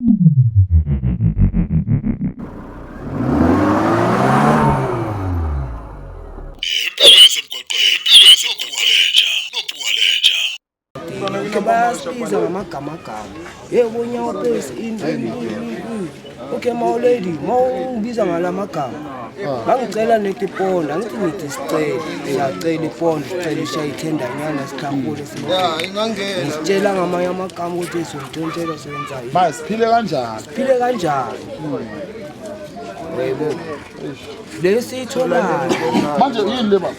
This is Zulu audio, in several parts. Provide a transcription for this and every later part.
Impilo yasemgwaqweni, impilo yasemgwaqweni, noPhunga Lenja. Okay, bayasibiza ngamagamagama. Yebo nyawo pesi ini ini ini ini. Okay, my lady, mawungibiza ngalamagama. Bangicela nethi iponda, angithi ngithi sicela. Siyacela iponda, sicela ishaye ithendanyana sikhahule Ya, ingangena. Ngisitshela ngamanye amagama ukuthi sizontshontshela senza yini. Manje siphile kanjani? Siphile kanjani? Yebo. Le siyitholayo. Manje yini le baba?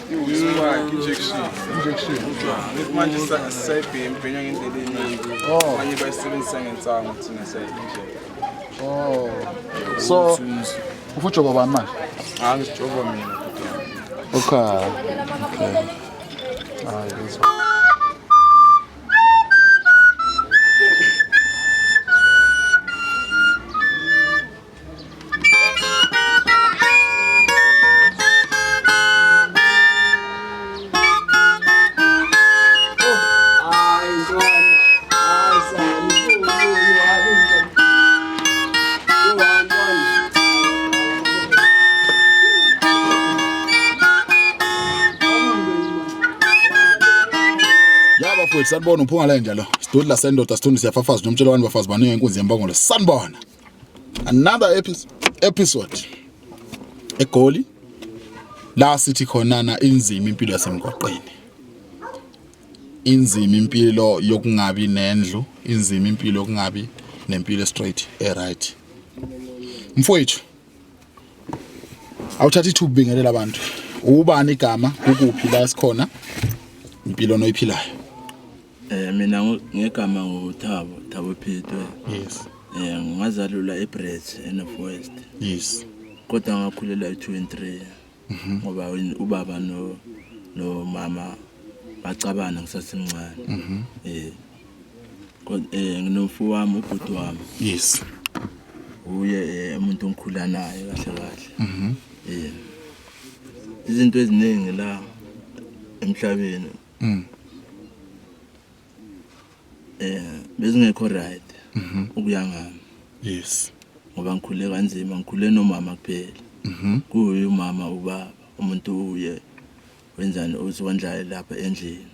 Spark injection. Injection. Manje sayibhema ibhenywa ngendlela eningi. Oh. Abanye bayisebenzisa ngensangu thina siyayi-inject. Oh. So ufuna bani manje? Ah, ngijova mina. Okay. Okay. Hayi ngizwa. Ya bafowethu, sanibona. UPhunga Lenja lo. Sidudla sendoda sithundu siyafafaza nomtshelo wani bafazi baningi inkunzi yembongolo. Sanibona. Another episode. EGoli la sithi khona na inzima impilo yasemgwaqeni. Inzima impilo yokungabi nendlu, inzima impilo yokungabi nempilo straight e right. Mfowethu, awuthatha ithuba ubingelela abantu. Ubani igama, kukuphi la sikhona? Impilo noyiphilayo. Mina ngegama nguThabo, Thabo Phitwe. Ngazalelwa eBrits eNorth West. Kodwa ngakhulela e2 and 3. Ngoba ubaba no mama bacabana ngisasemncane. Kodwa nginomfo wami, ubhuti wami. Uye umuntu ongikhula naye kahle kahle. Izinto eziningi la emhlabeni. Bezingekho right ukuya ngami. Ngoba ngikhule kanzima, ngikhule nomama kuphela. Kuyi umama ubaba, umuntu uye wenzani ozondla lapha endlini.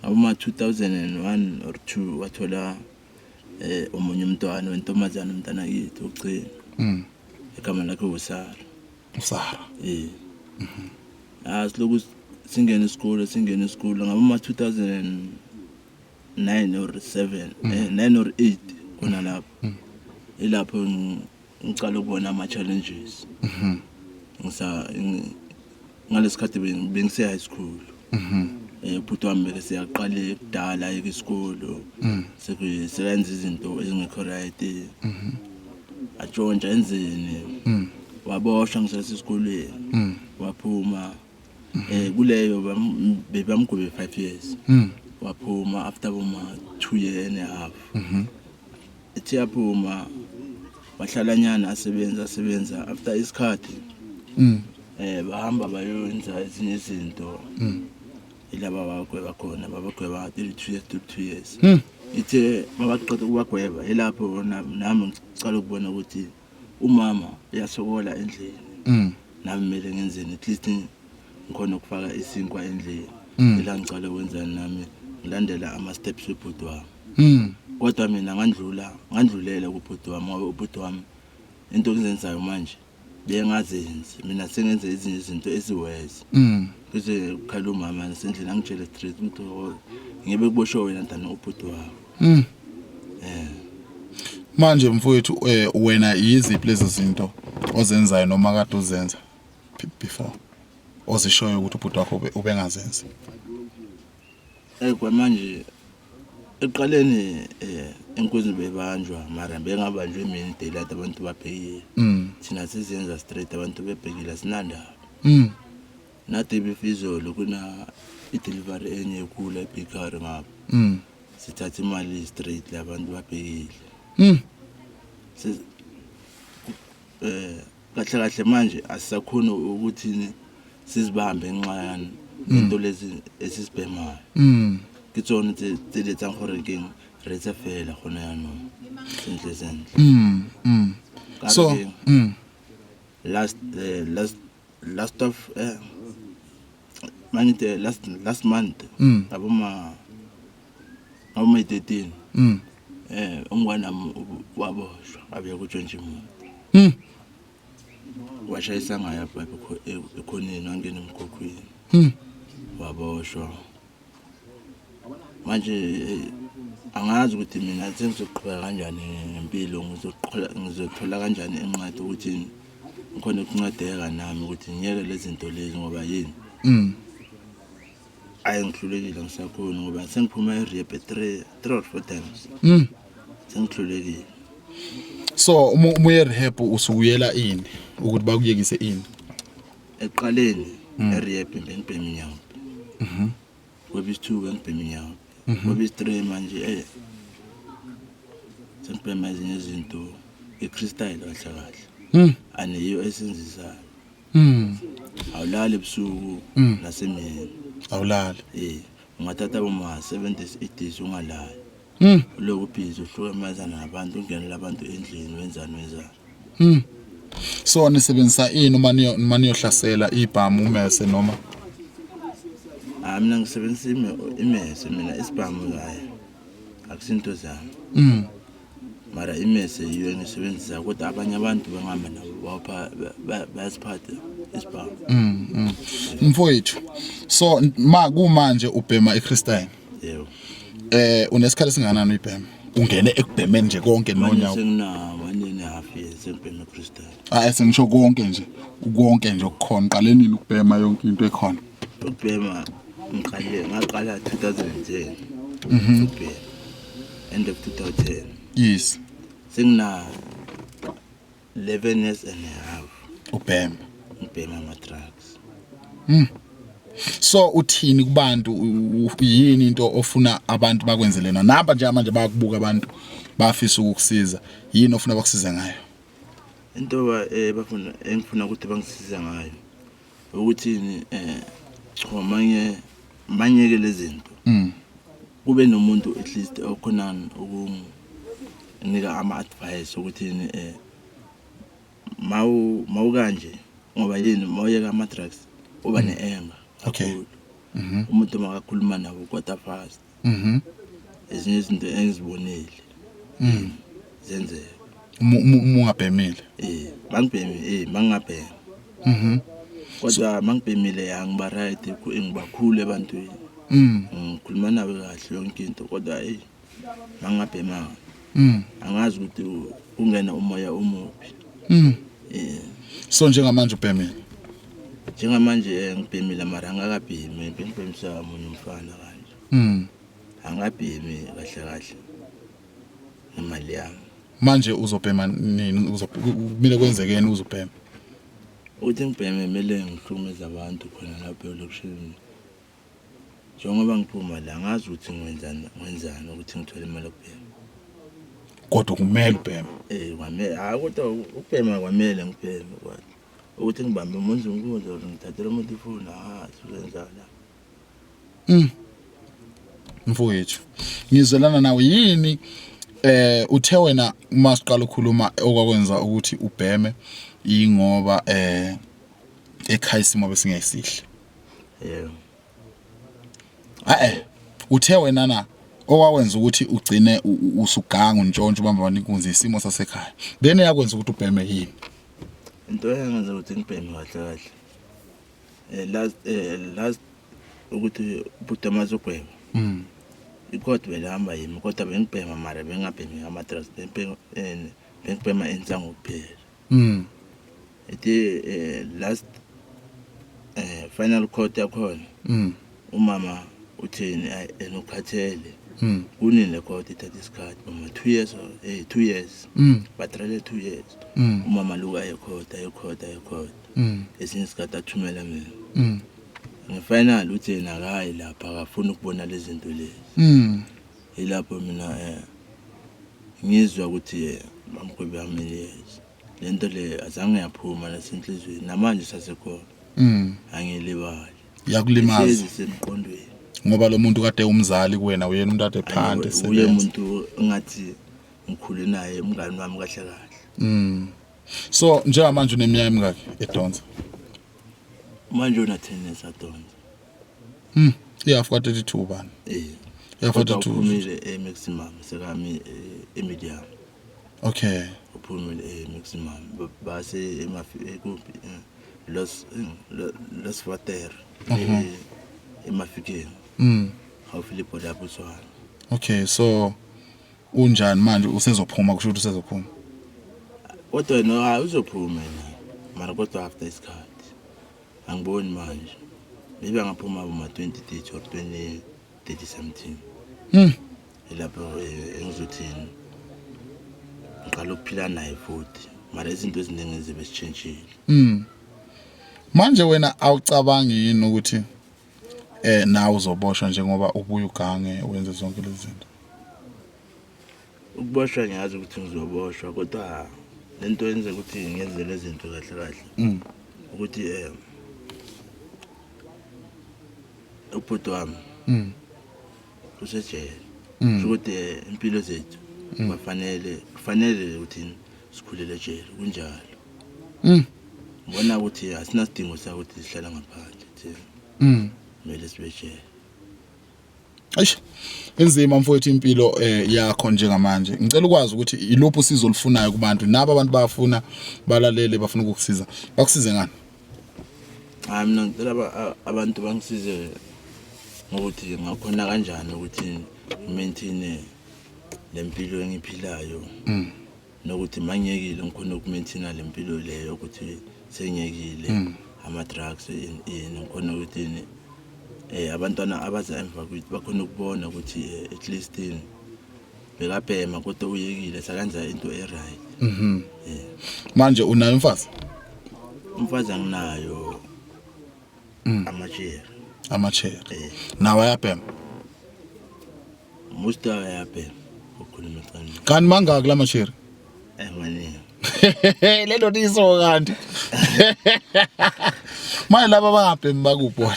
Ngaboma 2001 or 2 wathola omunye umntwana wentombazana, umntana kithi ugcina. Igama lakhe uSara. uSara. Ah, siloku singena isikole, singena isikole ngaboma 2009 or 7, 9 or 8 khona lapho. Ilapho ngicala ukubona ama challenges. Ngisa ngalesikhathi bengise high school. Ubhuti wami beke siyaqale kudala isikolo. Sekuyenza izinto ezingekho right. Atshontsha enzeni. Waboshwa ngisasesikolweni. Waphuma. Kuleyo bebamgwebe 5 years. Waphuma after boma 2 year and a half. Ethi yaphuma wahlala nyana asebenza asebenza after isikhathi. Bahamba bayoyenza ezinye izinto. Ilaba bagweba khona, babagweba 32 years, 32 years. Ithe mabaqeda ukubagweba ilapho nami ngicala ukubona ukuthi umama uyasokola endlini. Nami kumele ngenzeni, at least ngikhona ukufaka isinkwa endlini. Ila ngicala ukwenzani nami ngilandela ama steps webhuti wami. Kodwa mina ngandlulela kubhuti wami ngoba ubhuti wami into engizenzayo manje bengazenzi, mina sengenze ezinye izinto eziweze. Kuze kukhala umama nasendlini angitshele straight ukuthi, oh, ngebe kuboshwe wena ntana ubhuti wakho. Manje mfowethu, wena yiziphi lezi zinto ozenzayo noma kade uzenza before ozishoyo ukuthi ubhuti wakho ubengazenzi? Kwamanje eqaleni enkonzweni bebanjwa mara bengabanjwe emini daylight abantu babhekile. Thina sizenza straight abantu bebhekile, asinandaba. Nade befizolo kuna i-delivery enye ekhula ebakery ngapha. Sithatha imali straight labantu babhekile. Kahle kahle manje asisakhona ukuthi sizibambe ngenxa yani into lezi esizibhemayo. Ke tsone tse letsang gore keng Re tse fela gone yaanong sentle sentle. Ka re So ke last last last of mangite last last month ngabo ma ngabo ma 13 umngane wami waboshwa abuye kutshontsha imoto. Washayisa ngayo apha ekhoneni, wangena emkhukhwini. Waboshwa. Manje angazi ukuthi mina sengizoqhubeka kanjani ngempilo, ngizothola kanjani incwadi ukuthi ngikhone ukuncedeka nami ukuthi ngiyeke lezi zinto lezi, ngoba yini? Ayi, ngihlulekile, ngisakhona ngoba sengiphuma e-rehab three or four times. Sengihlulekile. So uma uye rehab usukuyela ini ukuthi bakuyekise ini? Ekuqaleni e-rehab bengibhema inyaope. Kwebisi-2 bengibhema inyaope. Kwebisi-3 manje sengibhema ezinye izinto, i-crystal kahle kahle. Aneyiyo esenzisayo. Awulali ebusuku nasemini. Awulali. Ungathatha boma 7 days, 8 days ungalali. Uloku busy uhlukumezana nabantu, ungenela abantu endlini, wenzani wenzani. So nisebenzisa ini uma niyohlasela, ibhamu, umese noma? Ah, mina ngisebenzisa imese mina, isibhamu hayi, akusinto zami. Mara imese yiyo engisebenzisa, kodwa abanye abantu bengihamba nabo bawapha bayasiphatha isibhamu. Mfowethu, so ma kumanje ubhema iCrystal. Yebo. Unesikhathi esinganani uyibhema? Ungene ekubhemeni nje konke Manje nonyawo. sengina 1.5 years sengibhema iCrystal. Ah, sengisho konke nje. Konke nje okukhona. Qale nini ukubhema yonke into ekhona? Ukubhema ngiqale ngaqala 2010. Ukubhema. End of 2010. Sengina 11 years and a half Ubhema. Ngibhema ama drugs. So uthini kubantu, yini into ofuna abantu bakwenzele yona? Naba nje manje bayakubuka abantu, bafisa ukukusiza. Yini ofuna bakusize ngayo? Into bafuna engifuna ukuthi bangisize ngayo ukuthi ni cha, manye manyeke lezi zinto. Kube nomuntu at least okhona ukunginika ama advice ukuthi ni mawu kanje, ngoba yini, mawuyeka ama drugs uba ne-anger kakhulu. Umuntu makakhuluma nabo kwata fast. Ezinye izinto engizibonile zenzeka. Uma ungabhemile. Mangibhemi, mangingabhemi. Kodwa mangibhemile angiba right, ngibakhulu ebantwini. Ngikhuluma nabo kahle yonke into, kodwa mangingabhemanga angazi ukuthi kungena umoya omuphi. So njengamanje ubhemile. Njengamanje ngibhemile, mara angakabhemi, bengibhemisa omunye umfana kanje. Angabhemi kahle kahle nemali yami. Manje uzobhema nini? Kumele kwenzekeni uzobhema? Ukuthi ngibheme kumele ngihlukumeze abantu khona lapha elokishini. Njengoba ngiphuma la, angazi ukuthi ngwenzani ngwenzani ukuthi ngithole imali yokubhema. Kodwa kumele ubheme. Kwamele, hayi, kodwa ukubhema kwamele ngibheme, kodwa ukuthi ngibambe umuntu inkunzi or ngithathele umuntu ifoni, ah, sizenzala. Mfowethu, ngizwelana nawe. Yini uthe wena uma siqala ukukhuluma okwakwenza ukuthi ubheme ingoba ekhaya isimo besingesihle? Yebo. Eh uthe wena na owakwenza ukuthi ugcine usuganga, untshontsho, ubamba abantu inkunzi, isimo sasekhaya, then yakwenza ukuthi ubheme yini? Into eyenza ukuthi ngibheme kahle kahle last ukuthi ubhuti amazogweba ikhodi belihamba yimi, kodwa bengibhema, mara bengingabhemi ama-drugs, bengibhema insangu kuphela. Ithi last final court yakhona umama utheni, ayi, enukhathele kunini le court ithatha isikhathi mama, 2 years, 2 years. Batrele 2 years. Umama luka ayekhota ayekhota ayekhota. Esinye isikhathi athumela mina. Nge-final uthi yena akayi lapha, akafuni ukubona lezi zinto lezi. Ilapho mina ngizwa ukuthi bamgwebe how many years. Lento le azange yaphuma nasenhlizweni, namanje sasekhona. Angilibali. Yakulimaza. Ihlezi isemqondweni. Ngoba lo muntu kade umzali kuwena, uyena umuntu ade phande Uye sebenza. umuntu engathi ngikhule naye, umngani wami kahle kahle. So njengamanje uneminyaka emingaki edonsa? Manje una 10 years adonsa. Ihafu ka-32 bani? Eh. Ihafu Kodwa ka-32. uphumile e-maximum, sekami e-medium. Okay. Uphumile e-maximum, base kuphi, Los Water, eMafikeng, gaufi le border ya Botswana. Okay, so unjani manje, usezophuma? Kusho ukuthi usezophuma? Kodwa yena, hayi, uzophuma yena, mara kodwa after isikhathi angiboni manje, maybe angaphuma boma-2030 or 2030 something. Ilapho engizothini, ngiqala ukuphila naye futhi, mara izinto eziningi zibe zitshentshile. Manje wena awucabangi yini ukuthi nawe uzoboshwa njengoba ubuye ugange wenze zonke lezi zinto? Ukuboshwa ngiyazi ukuthi ngizoboshwa, kodwa lento yenze ukuthi ngenze lezi zinto kahle kahle ukuthi ubhuti wami usejele, kusho ukuthi impilo zethu bafanele kufanele ukuthi sikhulele ejele kunjalo. Ngibona ukuthi asinasidingo sakuthi sihlala ngaphandle thina, kumele sibe ejele. Eish, inzima mfowethu impilo yakho njengamanje. Ngicela ukwazi ukuthi iluphi usizo olufunayo kubantu nabo, abantu bayafuna balalele, bafuna ukukusiza, bakusize ngani? Hayi, mina ngicela abantu bangisize ngokuthi ngakhona kanjani ukuthi ngi-maintain le mpilo engiphilayo, nokuthi mangiyekile ngikhona uku-maintaina le mpilo leyo, ukuthi sengiyekile ama-drugs, ini ini, ngikhona ukuthi ini, abantwana abaza emva kwethu bakhona ukubona ukuthi at least ini, bekabhema kodwa uyekile, sakenza into e-right. Manje unayo umfazi? Umfazi anginayo, amajeri. Amacheri? Eh. Nawe ayabhema? Most ayabhema, ukukhuluma iqiniso. Kanti mangaki la macheri? Maningi. Le ndoda iso kanti manje laba bangabhemi bakubona?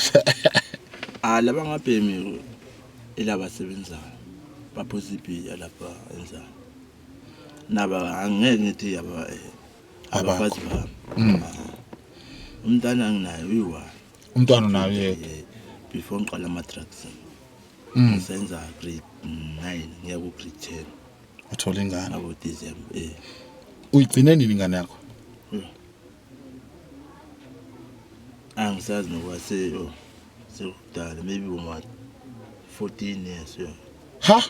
Ah, laba ngabhemi ilaba sebenzayo, baphuza ibhiya lapha enzayo, naba angeke ngithi aba abafazi bami. Ah. Umntana anginayo, uyi-one. Umntwana unayo yedwa? Before ngiqala ama-drugs, ngisenza grade 9 ngiya ku-grade 10. Uthola ingane? Ngabo December. Uyigcine nini ingane yakho? Angisazi nokuba oh, sekudala, maybe uma 14 years, yeah. Ha,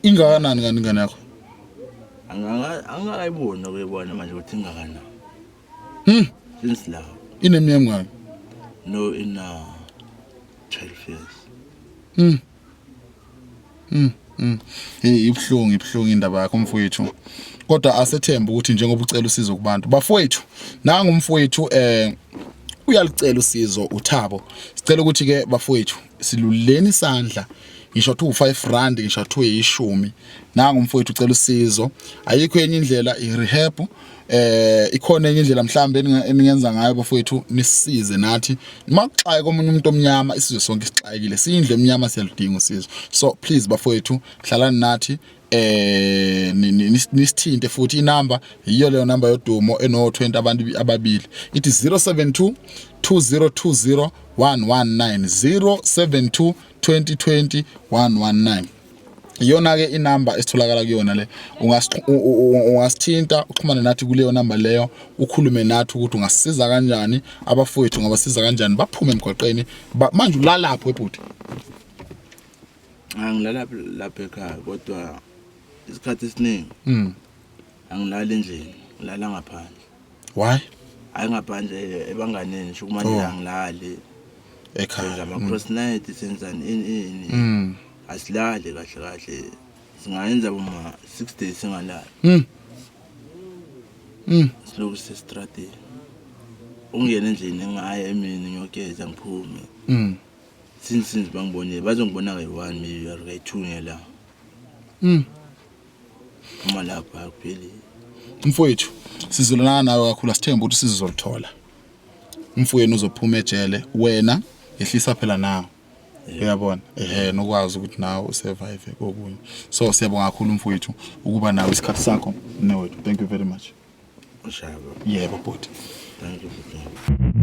ingakanani kanti ingane yakho? Angakayiboni ukuyibona manje ukuthi ingakanani. Since lapho. Ineminyaka emingaki? No, ina 12 years. Hey, ibhlungu, ibhlungu indaba yakho mfowethu, kodwa asethemba ukuthi njengoba ucela usizo kubantu, bafowethu, nanga umfowethu uyalicela usizo uThabo. Sicela ukuthi ke bafowethu siluleni isandla, ngisho 2 R5, ngisho 2 ishumi. Nanga umfowethu ucela usizo. Ayikho enye indlela, i-rehab ikhona enye indlela mhlambe eningenza ngayo bafowethu, nisize nathi. Makuxaye komunye umuntu omnyama, isizwe sonke sixakekile, siyindlu emnyama, siyaludinga usizo. So please bafowethu, hlalani nathi, nisithinte futhi. Inamba yiyo leyo namba yodumo eno 20 abantu ababili, ithi 072 2020 119, 072 2020 119. Iyona ke inamba esitholakala kuyona le. Ungasithinta, uxhumane nathi kuleyo namba leyo, ukhulume nathi ukuthi ungasisiza kanjani, abafowethu ungabasiza kanjani baphume emgwaqeni. Manje ulalapho ebhuti? Angilala lapha ekhaya, kodwa isikhathi esiningi angilali endlini, ngilala ngaphandle. Why? Hayi, ngaphandle ebanganeni, sho kumanje. Oh. Angilali. Senza Ekhaya. ama-cross night, senzani, ini ini. Asilali kahle kahle, singayenza boma 6 days singalali. Siloku sisestradini. Ungena endlini ngaya emini ngiyogeza, ngiphume. Since bangibonile, bazongibona kayi-1 maybe or kayi-2 ngelanga. Uma lapho akuphelile. Mfowethu, sizolana nawe kakhulu. Asithembe ukuthi sizolithola, umfowenu uzophuma ejele. Wena yehlisa phela nawe. Uyabona? Ehhe nokwazi ukuthi nawe usurvive kokunye. So siyabonga kakhulu mfowethu ukuba nawe isikhathi sakho mnewethu. Thank you very much. Ushaya baba. Yebo bhuti. Thank you bhuti.